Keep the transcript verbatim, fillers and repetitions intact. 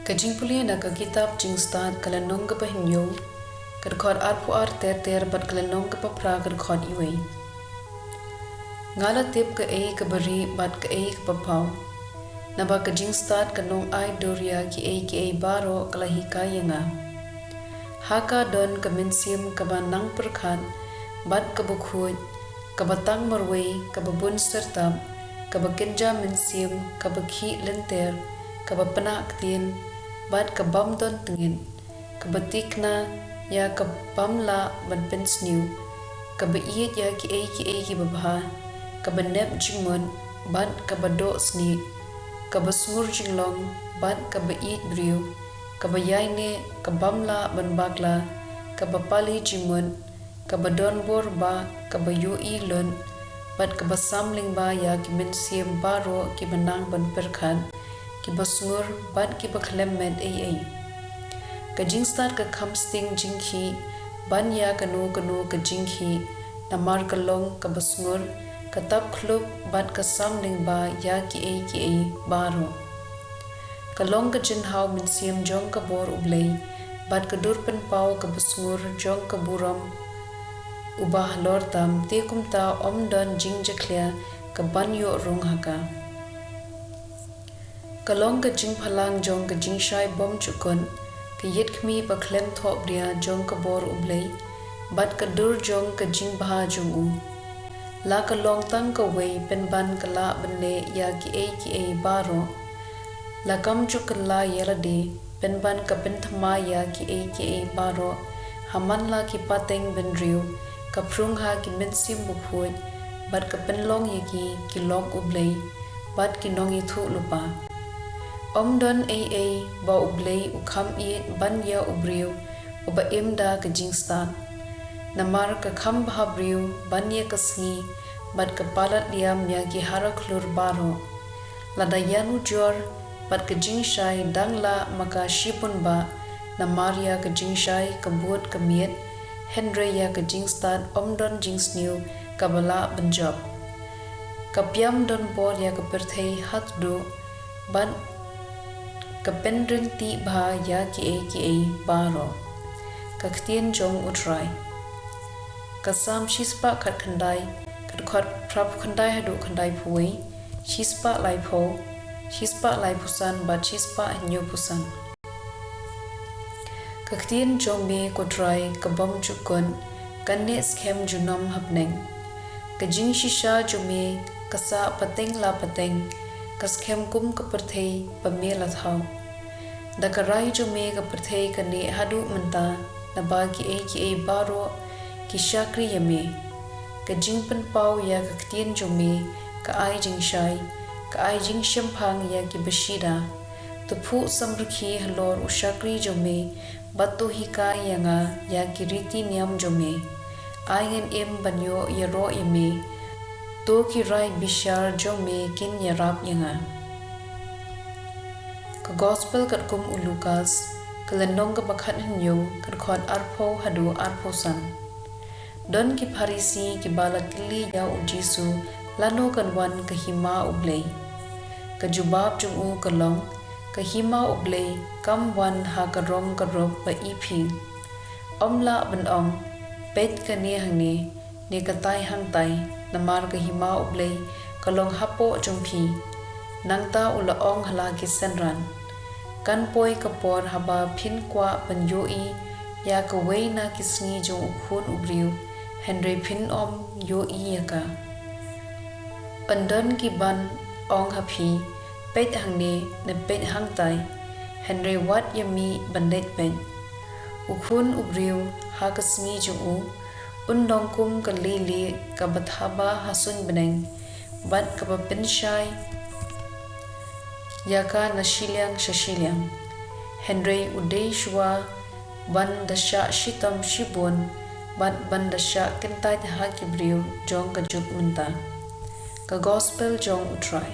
Ka jingpule na ka kitab Jingstad, ka lynnong kaba hynñiew, ka dkhot arphew ar ter ter bad ka lynnong kaba phra, ka dkhot wei. Nga la tip kaei kaba rieh bad kaei kaba paw, naba ka jingstad ka nongai dur ïa kiei kiei baroh ka la hikai ïa nga. Ha ka don ka mynsiem kaba nang pyrkhat bad kaba khuid, kaba tang marwei, kaba bun syrtap, kaba kynja mynsiem, kaba khih lynter, kaba pynah ktien, bad ka bym don tngit, kaba tikna ïa ka bym lah ban pynsniew, kaba ïeit ïa kiei kiei kiba bha, kaba nep jingmut bad kaba doh snieh, kaba sngur jinglong bad kaba ïeit briew, kaba ïaineh, ka bym lah ban bakla, kaba pale jingmut, kaba don bor bah, kaba ïohi lut, bad kaba sam lyngba ïa ki mynsiem baroh kiba nang ban pyrkhat, kiba sngur bad kiba khlem met ei ei. Ka jingstad ka kham sting jingkhih ban ïa kano kano ka jingkhih, namar ka long kaba sngur, ka tap khluk bad ka sam lyngba ïa kiei kiei baroh. Ka long ka jinghaw mynsiem jong ka bor U Blei, bad ka dur pynpaw kaba sngur jong ka burom uba halor tam, te kumta ym don jingjakhlia kaban ïoh rung ha ka. Ka long ka jingphalang jong ka jingshai bymjukut, ka ïit khmih ba khlem thohbria jong ka bor U Blei, bad ka dur jong ka jingbha jong u. La ka long tang kawei pynban ka lah ban leh ïa kiei kiei baroh. La kam ju kylla ïa lade pynban ka pynthymmai ïa kiei kiei baroh, ha man la ki pateng bynriew, ka phrung ha ki mynsiem bakhuid, bad ka pynlong ïa ki ki lok U Blei bad ki nongïathuhlypa. Ym don ei ei ba U Blei u kham ïeit ban ïa u briew uba im da ka jingstad. Namar ka kham bha briew ban ïa ka sngi, bad ka palat liam ïa ki hara khlur baroh. Lada ïanujor bad ka jingshai dang lah ma ka shibun bah, namar ïa ka jingshai ka bud ka miet, hynrei ïa ka jingstad ym don jingsniew kaba lah ban jop. Ka pdiang don bor ïa ka pyrthei haduh, bad ka pynryntih bha ïa kiei kiei baroh. Ka ktien jong U Trai. Ka Salm shispah khatkhyndai, ka dkhot phraphew khyndai haduh khyndaiphew wei, shispah laiphew, shispah laiphew san bad shispah hynñiewphew san. Ka ktien jong me, ko Trai, ka bymjukut, kan neh skhem junom ha bneng. Ka jingshisha jong me ka sah pateng la pateng, ka skhem kum ka pyrthei ba me la thaw. Da ka rai jong me ka pyrthei ka neh haduh mynta, naba kiei kiei baroh ki shakri ïa me. Ka jingpynpaw ïa ka ktien jong me ka ai jingshai, ka ai jingshemphang ïa kiba shida. To phuh samrkhie halor u shakri jong me, bad to hikai ïa nga ïa ki riti niam jong me. Ai ngan im ban ïoh ïaroh ïa me, to ki rai bishar jong me kin ïarap ïa nga. Ka Gospel katkum u Lukas, ka lynnong kaba khathynñiew, ka dkhot arphew haduh arphew san. Don ki Pharisi kiba la kylli ïa u Jisu lano kan wan ka hima U Blei. Ka jubab jong u ka long, ka hima U Blei kam wan ha ka rong ka rup ba iphi. Ym lah ban ong, peit kane hangne, ne katai hangtai, namar ka hima U Blei ka long hapoh jong phi. Nangta u la ong ha la ki synran, kan poi ka por haba phin kwah ban ïohi ïa kawei na ki sngi jong u Khun u Briew, hynrei phin ym ïohi ïa ka. Yn don kiban ong ha phi, peit hangne ne peit hangtai, hynrei wat ïa mih ban leit peit. U Khun u Briew ha ka sngi jong u un long kum ka leilieh kaba thaba ha suiñ bneng, bad kaba pynshai ïa ka na shiliang sha shiliang. Hynrei u dei shuwa ban da shah shitom shibun, bad ban da shah kyntait ha ki briew jong ka juk mynta. Ka Gospel jong U Trai.